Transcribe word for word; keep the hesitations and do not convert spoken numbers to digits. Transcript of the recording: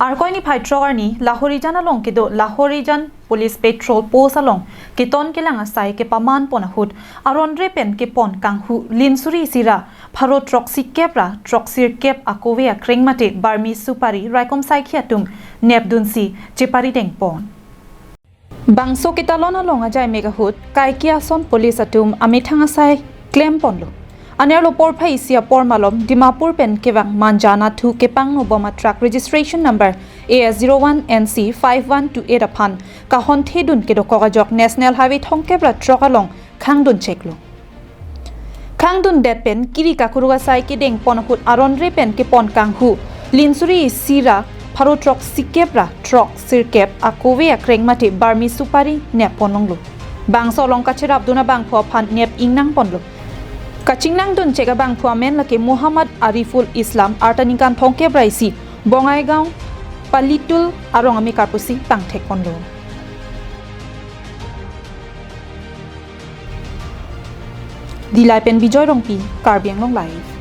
Arkoi niphai throk arni Lahorijan along kedo Lahorijan Police Patrol Post along keton kelang asai kepaman pon ahut aron re pen kepon kanghu linsuri isi ra pharo throksi kep ra throksi kep akove akreng mate barmi supari raikom saikhi atum nepdunsi chepari dengpon. Bangso ketalon along ajai mek ahut kaike ason police atum amethang asai klem ponlo. Anerlo porphai isi apor malom Dimapur pen kevang Manja Nathu kepangno bom a truck registration number A S zero one N C five one two eight aphan kahon thedun kedokok ajok National Highway thomkep ra throk along khangdun cheklo. Khangdun det pen kiri kakuruk asai kedeng pon ahut aron re pen kepon kanghu linsuri isi ra pharo throksi kep ra throksi kep akove akreng mate barmi supari nep pon longlo. Bangso along kacherapdun abangphu aphan nep ingnang ponlo. Kachingnangdun chek abangphu amen lake Muhammad Ariful Islam, arta ningkan thomkep ra isi, Bongaigaon Palitul arong amekar pusi pangthek ponlo. Dillai pen Bijoy Rongpi, Karbi Anglong Live.